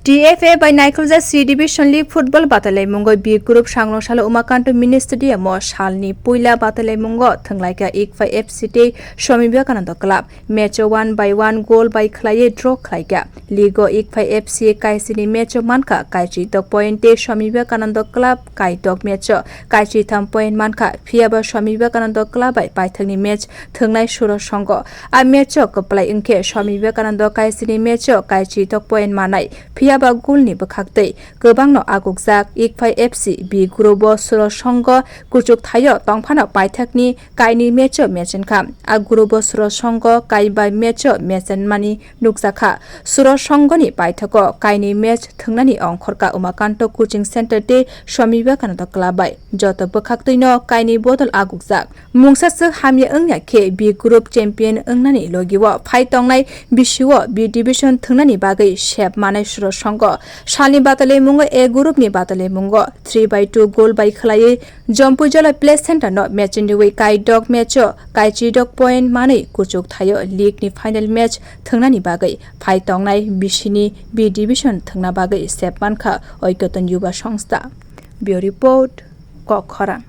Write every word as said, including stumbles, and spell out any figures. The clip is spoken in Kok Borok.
T F A bai naikholjak C Division League football batalaimungo B group sangno salo Umakanto Mini Stadium o salni puila batalaimungo thwnglaikha Ikphai F C tei Swami Vivekananda Club. Match o one by one goal bai khwlaiwi draw khwlaikha. League o Ikphai F C kaisini match o mankha kaichwi tok point tei Swami Vivekananda Club kaitok match o kaichwi tham point mankha. Phiyaba Swami Vivekananda Club bai paithakni match thwngnai Suro Songho. A match o kwplai wngkhe Swami Vivekananda kaisini match o kaichwi tok point manai. Phiyaba goal ni bwkhaktwi kwbangno agukjak Ikphai F C B group o Suro Songho kuchuk thaio tongphano paithakni kainwi match o match wngkha. A group o Suro Songho kaibai match o match wngmani nukjakha. Suro Songhoni paithago kainwi match thwngnani ongkhorkha Umakanto Coaching Center tei Swami Vivekananda Club bai. Joto bwkhaktwino kainwi bodol agukjak. Mungsaswk hamya wngya khe B group champion wngnani logio phai tongnai bisio B division thwngnani bagwi sep manai Suro Songho. Salni batalaimungo A group ni batalaimungo three by two goal bai khwlaiwi Jompuijala Play Center no match ni wi kai dok match o kai chi dok point manwi kuchuk thaio league ni final match thwngnani bagwi phai tongnai bisini B division thwngna bagwi sep mankha Oikoton Yuba Songstha. Bureau Report, Kok Khorang.